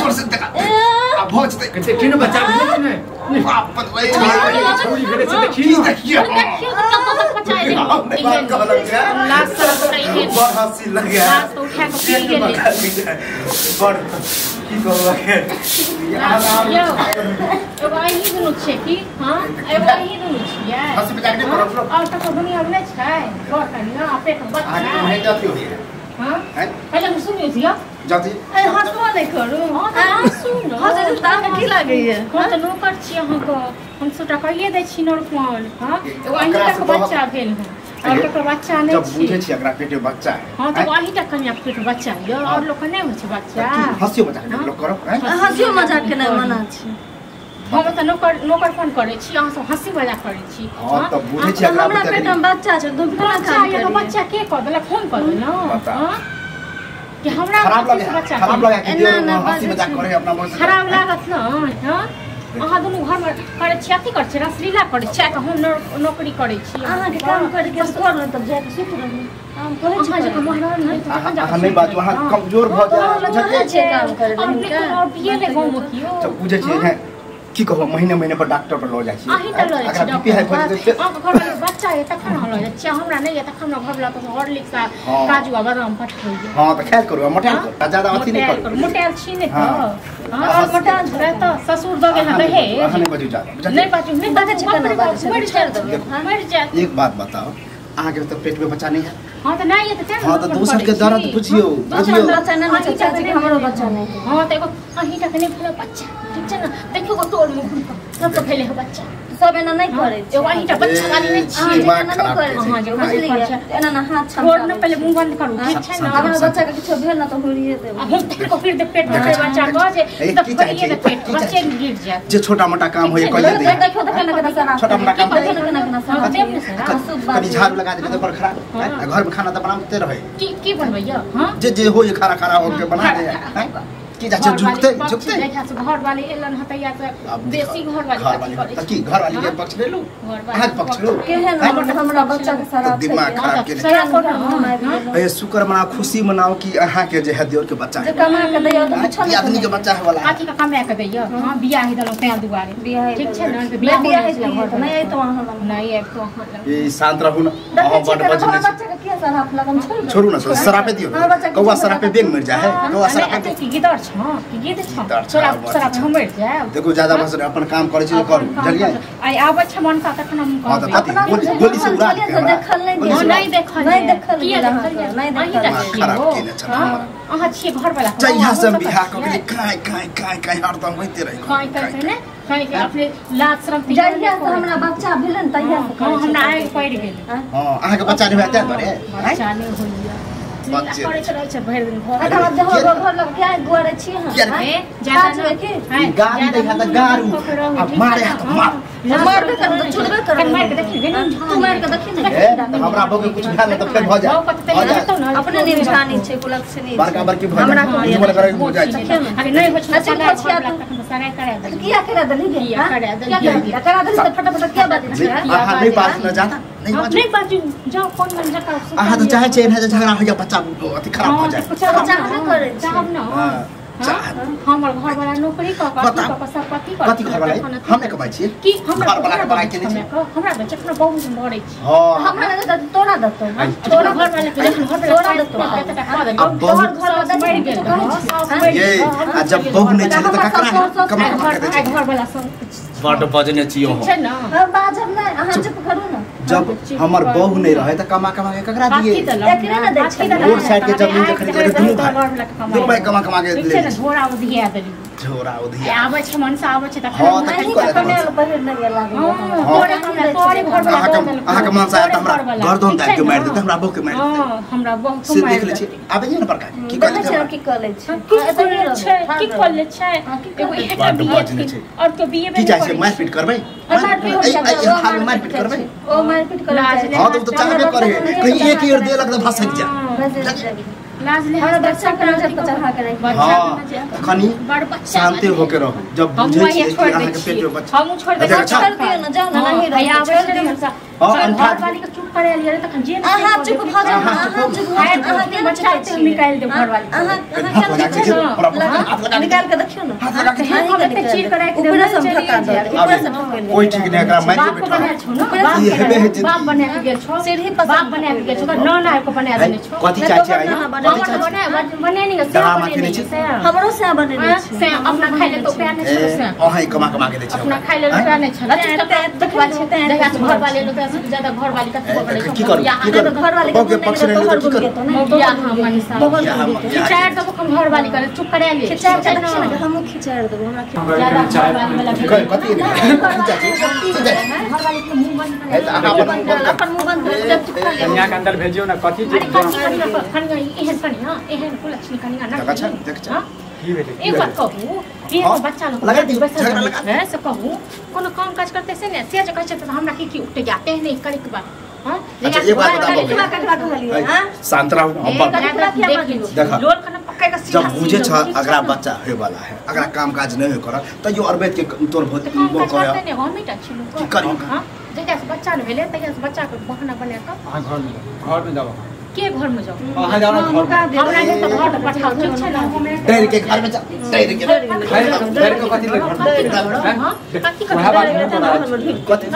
जोर से देखा आ भोज ते देखी न बच्चा भेलै कि नै बाप रे छौरी भेलै से देखी की देखिए देखियो त कत पचाइ दे लाज शरम नहीं बड़ हंसी लगे लाज तो उठा के पी गेलै बड़ की कहू के यौ एगो अहीं दुनू छियै की हां एगो अहीं दुनू छियै हंसी मजाक नहीं करब और तक दुनिया में नहीं छै बड़ कनिया आपे के बच्चा अहाँ के जाती होई है हां हैं पहिले हम सुनियो छियै जाती ए हंसबो नहीं करू हां त हंसू न हंसै छै त अहाँके की लागैया हां त नौकर छी अहाँके हम सबटा कहिए दै छी नौकर हां एगो अहीं तक बच्चा भेल हँ और ककरो बच्चा नहीं जब बुझे छी एकरा पेट में बच्चा है हां त अहीं तक कनिया पेट में बच्चा य और लोग के नहीं होइ छै बच्चा हंसियो मजाक नहीं लोग करो हंसियो मजाक के नहीं मना छै हम त नौकर नौकरपन करै छी अहाँ सब हंसी मजाक करै छी हां त बुझे छी एकरा हमरा पेट में बच्चा छै तुम केना काम करी बच्चा के कह देलक फोन कर देलौ हां कि हमरा खराब लगे खराब लगे कि हंसी मजाक करे अपना मन से खराब लागत न हां अहाँ दुनू घर में करै छी अथी करै छी रसलीला करै छी आ हम नौकरी करै छी अहाँ के काम करे के कर तब जाके सुत रहू हम कहै छी अहाँ जे महाराज नहीं त तखन अहाँ नहीं बाजू अहाँ कमजोर भ जाए बुझलियै छै काम करे रही और बिये ले गाँव में कियो त बुझै छी हैं की कहू महीना महीना पर डॉक्टर पर ल जाइ छी अहीं त ल जाइ छी बीपी हाई भ जेतै अहाँ घर वाला बच्चा है तखन हम ल जाइ छी हमरा नहीं है तखन हमरा घर वाला तो हॉर्लिक्स आ काजू आ बादाम पठबैया हां त ख्याल करू मोटायल करू ज्यादा अथी नहीं करू मोटायल छी ने त हां मोटायल छै त ससुर द गेल दहेज अहाँ नहीं बाजू ज्यादा नहीं बाजू नहीं बाजै छै केना बाजै छै छोड़ देबै मर जाए एक बात बताओ अहाँ के त पेट में बच्चा नहीं है हां त नहीं है त हां त दोसर के दर्द बुझियो दोसर बच्चा नहीं छै चाची के हमरो बच्चा नहीं है हां त एगो अहीं टा के नहीं भेल बच्चा ठीक छै न देखियो गो टोल में घुम के सब के भेले है बच्चा सब एना नहीं करै छै एगो अहीं टा बच्चा वाली नहीं छी एना नहीं करै छै हां जे बुझलियै एना ना हाथ छोड़ न पहले मुंह बंद करू ठीक छै न हमरा बच्चा के किछो भेल न त हुरिए देब हम तक फिर दे पेट में बच्चा के जे त फरिए दे पेट बच्चे गिर जात जे छोटा मोटा काम होय कहिए दे देखो त केना केना सारा छोटा मोटा काम केना केना सारा कनी झाड़ू लगा देबे त पर खराब घर में खाना त बनाते रहे की की बनबैया हां जे जे होय खाना खाना हो के बना दे की जा झुकते झुकते देखा से घर वाले एलन हतैया से देसी घर वाले कथी की घर वाली के पक्ष ले लू अहाँ के पक्ष लू केहन हमरा बच्चा के सारा दिमाग खराब के ए शुक्र मनाओ खुशी मनाओ कि अहाँ के जे है देवर के बच्चा जे कमा के दैयो त कुछ नहीं आदमी के बच्चा है वाला अथी के कमा के दैयो हां बियाह ही देलौ तै दुआरे ठीक छै न बियाह ही नहीं आइ तो अहाँ लग नहीं आइ तो अहाँ लग ए शांत रहू न अहाँ बड़ बजने बच्चा के किया सराफ लगन छोड़ू न सरापे दियो कौवा सरापे बेंग मर जाए कौवा सरापे की गिदर छ की गिद छ छोरा सराप मर जाए देखो ज्यादा बस अपन काम करै छी करू बुझलियै आई आबै छै मन का तखन हम हां त कथी गोली से उड़ा के देखल नहीं नहीं देखल नहीं देखल नहीं देखल खराब केने छ हमरा अहाँ छियै घर वाला जहिया से बियाह क गेली काई काई काई काई हरदम होइते रही काई काई ने काई के अपने लाज शरम जहिया से हमरा बच्चा भेलन तहिया से हां हमरा आइ पड़ि गेल हां अहाँ के बच्चा नहीं होय तै दुआरे बच्चा नहीं होइया बच्चे करै रहै छै भरि दिन घर आ जब घर लग के गुआरे छी हम ज्यादा के गाड़ी देखा त गारू आ मारे हाथ मार मार के कर छोड़बे कर मार के देखी तू मार के देखी न हमरा बहू के कुछ भेल त फेर भ जाए अपने निमझानी छै कुलक्षणी बड़का बड़की भ हमरा जाए करे हो जाए अरे नहीं हो छै सराय करा दे किया करा देली किया करा देली करा देली त फटाफट किया बाजै छै अहाँ नहीं बात न जाता नहीं बाजू नहीं बाजू जाओ फोन में जका अहाँ त चाहे छै एना झगड़ा हो जा बच्चा अथी खराब हो जाए चाहबे करै चाहब न हमर घर वाला नौकरी क क सब कथी कथी घर वाला हम नहीं कमाइ छी की हमरा घर वाला के बनाइ के नहीं हमरा बच्चा जखन बहुत मरै छी हां हमरा नहि देतौ तोरा देतौ तोरा घर वाला के जखन घर तोरा देतौ तोहर घर वाला मरि गेल ये आ जब बहु नहीं छले त ककरा कमा कमा के दै छै घर वाला सब बड बजने छी अहाँ छै न हम बाजब नै अहाँ चुप करू न जब हमर बहु नहीं रहे त कमा कमा के ककरा दिए एकरे न दै छै रोड साइड के जमीन जखन करे दुनू भाई कमा कमा के ले झोरा उधिया देली झोरा उधिया आबै छै मनसा आबै छै तखन हां त की करे कने पहिर नै लागल तोरे हमरा तोरे घर वाला अहाँ के मनसा आयत हमरा गर्दन दाबि के मारि देतै हमरा बहु के मारि देतै हां हमरा बहु के से मारि देख ले छी आबै छै ने बड़का की देखै छै की कऽ लै छै की छै की कऽ लै छै एगो एकटा बड बीए और के बीए की चाहै छै मारपीट करबै मारपीट करबै ओ मारपीट करै हां त चाहबे करे कहीं एक ईर देलक त फसक जा लाज ले हमरा बच्चा के नजर पर चढ़ा के राखी हां खनी शांति होके रहू जब बुझै छी कि अहाँ के पेट में बच्चा हम छोड़ दे छोड़ दियो न जाओ न नहीं रही आबै छै मनसा हां घर वाली के चुप करे लिया तखन जे अहाँ चुप भ जाउ, अहाँ चुप भ जाउ, अहाँ के बच्चा के निकाल दे घर वाली। अहाँ अहाँ निकाल के देखियो ना, हाथ लगा के हम एते चीर कराय के ऊपर से ठका दे, ऊपर से ठका। कोई ठीक नहीं एकरा मार के बैठा ई हेबे है बाप बना के गेल छो, सीढ़ी पर बाप बना के गेल छो, न ना को बना देने छो। कथि चाची आई बना बने नहीं से बने से हमरो से बने नहीं से अपना खाइ ले तो प्यार नहीं छो से अहाँ कमा कमा के दे छो, अपना खाइ ले तो नहीं छो। देखवा छै देखा घर वाले लोग से ज्यादा घर वाली का बने की करू या घर वाले के पक्ष नहीं ले तो की करू या हम मनीषा खिचाड़ देबो हम घर वाली करे चुप करे ले खिचाड़ के देखियो ना, हमहु खिचाड़ देबो हमरा ज्यादा घर वाली वाला कथि नहीं चाची घर वाली के मुंह बंद है त अहाँ अपन मुंह बंद कर जब चुप कर कन्या के अंदर भेजियो ना कथि अरे कथि कन्या एहन कन्या एहन कुलक्षणी कन्या ना अच्छा देख अच्छा की भेलै एक बात कहू एक बच्चा लोग लगा दी झगड़ा लगा है से कहू कोनो काम काज करते से ने से जे कहै छै त हमरा की की उठे जाते है नहीं करे के बात। हां अच्छा एक बात बताओ ककरा ककरा कहलिए हां शांत रहो हम देखा लोल खाना पक्का का जब बुझे छ अगला बच्चा होय वाला है, अगला काम काज नहीं कर त यो अरबेत के तोर बहुत काम काज करते ने हम ही छी की करी। हां जहिया से बच्चा न भेलै तहिया से बच्चा के बहाना बना के अहाँ घर में जाओ के घर में जाओ अहाँ जाओ ना घर में हमरा के त घर में पठाओ ठीक छै ना डर के घर में जा डर के डर के कथि ले घर में हां कथि कथि कथि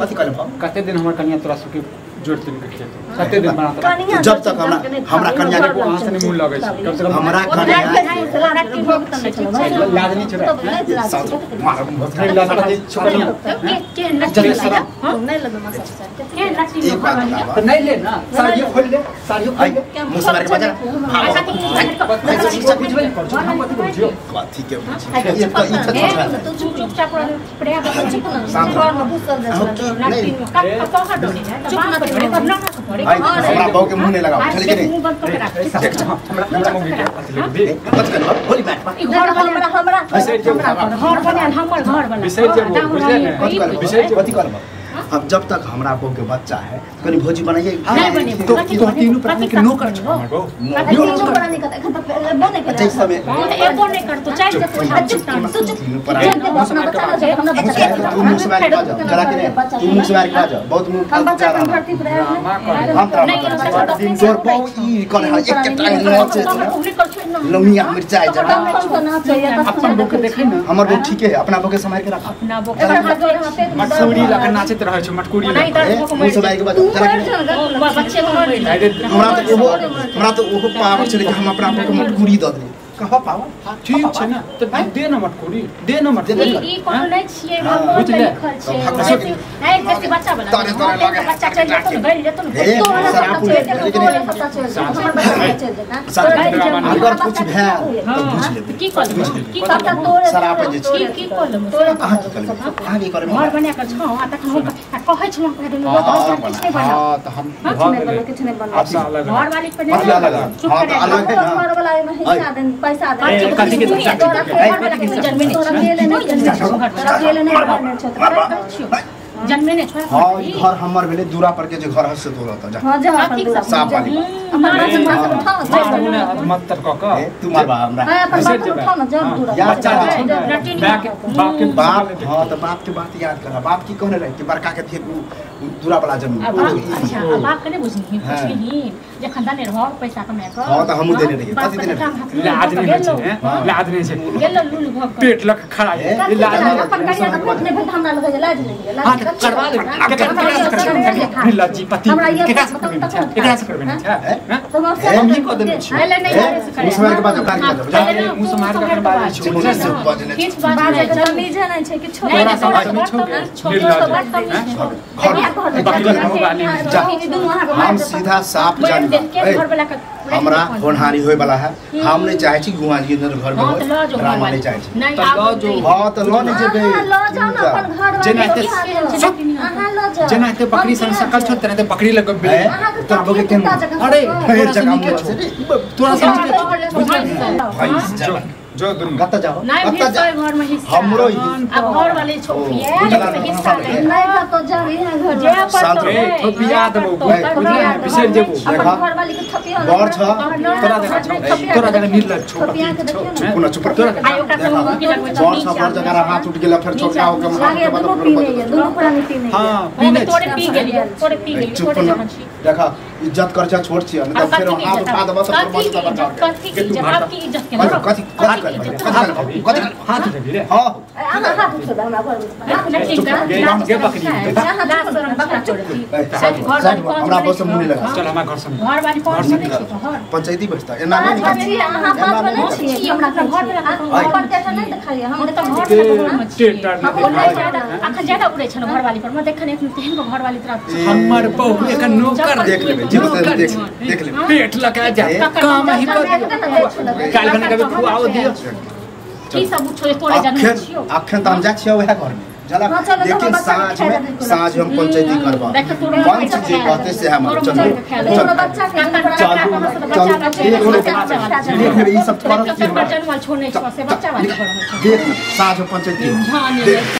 कथि कहले कते दिन हमर कन्या तोरा सुके जोड़ तीन के खेत कते दिन बना कन्या जब तक हमरा हमरा कन्या के वहां से नहीं मुंह लगै छै कम से कम हमरा कन्या लाज नहीं छोड़ा साथ मार नहीं लाज कथि छोकरिया के नची हां नहीं लगो मसा के नची एक बात तो नहीं ले ना साड़ियो खोल ले साड़ियो खोल ले मुंह से मार के बजा अच्छा बुझबे नहीं कर हम कथि बुझियो बात ठीक है ये तो ई तू चुपचाप प्रेम चुप ना घर में घुसल नहीं नहीं का कहाँ डोली है चुप ना पड़े पर ना पड़े हमरा बहू के मुंह नहीं लगाओ चल के नहीं मुंह बंद कर रख देख हमरा हमरा मुंह के अथि ले दे कथि कर होली बैठ घर हमरा हमरा घर बनाल हमर घर बनाल बिसरि जेबो बुझले ने कथि कर कथि कर अब जब तक हमरा बहू के बच्चा है कनी भौजी बनाइए नहीं बने तो तीनों प्राणी के नो कर छो हमर बहू तीनों प्राणी के एखन तक बने के अच्छा समय तो एको नहीं कर तो चाहे चुप तू चुप अपना बच्चा ना हमरा बच्चा तू मुंह से मार के जाओ चला के नहीं तू मुंह से मार के जाओ बहुत मुंह हम बच्चा के भर्ती पर है हम तोरा तोर बहू ई कर है एक के टांग नोचे लौनिया मिर्चाई जरा अपन बहू के देखै ना हमर बहू ठीक है अपना बहू के संभाल के रख अपना बहू के मटकुरी लगा नाचैत रहै छै मटकुरी मुंह से मार के बाजो चला के बच्चे को मर हमरा तो ओहो पावर छलै कि हम अपना बहू के मटकुरी दऽ देली कहो पावर ठीक छै ना त दे ना मटकुरी दे ना मटकुरी ई कोनो नहीं छियै भगवान के लिखल छै ऐ जैसे बच्चा बना तारे तारे लगे बच्चा चल जेतो न गइल जेतो न तो वाला सबटा चल जेतो हमर बच्चा चल जेता अगर कुछ भेल त बुझ लेबै की कर की कर तोरे शराब जे की की कर लेबै अहाँ की करबै अहाँ की करबै घर बना के छौ आ तखन हम कहै छलहुँ कह देलहुँ किछ नहि बना हां त हम किछ नहि बना घर वाली पर नहीं चुप हां त अलग है ना घर वाला में हिस्सा देन पैसा दे कथि के जन्मे नहीं जन्मे नहीं छोड़ा हां ई घर हमर भेलै दूरा पर के जे घर हस से तोरा त जा हां जा साफ वाली अपन बात उठाओ ना मत तर क क तू मारबा हमरा हां अपन बात उठाओ ना जब दूरा बच्चा बाप के बाप हां त बाप के बात याद कर बाप की कहने रहे कि बड़का के थे दूरा वाला जमीन अच्छा बाप के नहीं बुझनी पुछली जखन दने रह पैसा कमा के हां त हमहु देने रहिए कथि देने रहिए लाज नहीं होइ छै लाज नहीं छै गेलो लूल भ के पेट लक खड़ा है लाज अपन करिया के पेट नहीं भेल हमरा लगे लाज नहीं है हां करवा ले केकरा लज्जी पति केकरा से करबे छै केकरा से करबे छै हां हम ही क देने छी नहीं नहीं मुंह से मार के बाजो कान के बाजो मुंह से मार के बाजो छी किछ बाजे के तमीज नहीं छै कि छोरा हम सीधा साफ जानी हमरा होनहारी होय वाला है हम नहीं चाहे छी गुआ जी अंदर घर में हो रामा नहीं चाहे छी हां त ल नहीं जेबे ल जाओ ना अपन घर अहाँ ल जाओ जेना ते बकरी सन सकल छो तेना ते बकरी लग बे तोरा बके केन अरे तोरा तोरा समझ के भाई जो दुनू कत जाओ नहीं कत भेटतै घर में हिस्सा हमरो अब घर वाले छोपिए हिस्सा नहीं नहीं कतो जाब यहाँ घर जे पर तो थोपिया देबो बुझले बिसरि जेबो अपन घर वाली के थपिया बड़ छ तोरा देखा छौ तोरा जगह निर्लज छौ थपिया के देखियो चुप न चुप तोरा आइ ओकरा से मुंह लगबै बड़ छ बड़ जगह हाथ उठ गेला फेर छोटका हो के लागे दुनू पीने दुनू प्राणी पीने हां पीने तोरे पी गेलियो तोरे पी गेलियो चुप न देखा इज्जत कर छ छोट छी न त फेर हाथ उठा देबो त कथि इज्जत आपकी इज्जत के कथि कथि कथि हाथ उठेबी रे हां अहाँ हाथ उठो हमरा घर में के पकड़ी हमरा बस मुंह नहीं लगा चल हमरा घर से घर वाली पहुंच नहीं छी घर पंचायती बैठता एना नहीं अहाँ पाँच बने छी हमरा घर में अपन टेटा नहीं देखाइए हम त घर में टेटा नहीं ज्यादा अखन ज्यादा उड़ै छन घर वाली पर म देखन एखन तेहन घर वाली तरफ हमर बहु एक नौकर देख लेबे जे बता देख देख लेबे पेट लगा जा काम ही कर काल बना के खुआओ दियो की सब छो तोरे जन्म छियो अखन त हम जा छियो वह घर में जला लेकिन साँझ में साँझ हम पंचायती करबा पंच जे कहते से हम चलू चलू चलू ई सब करत जन्म छोड़ने छो से बच्चा वाली देख साँझ में पंचायती देख।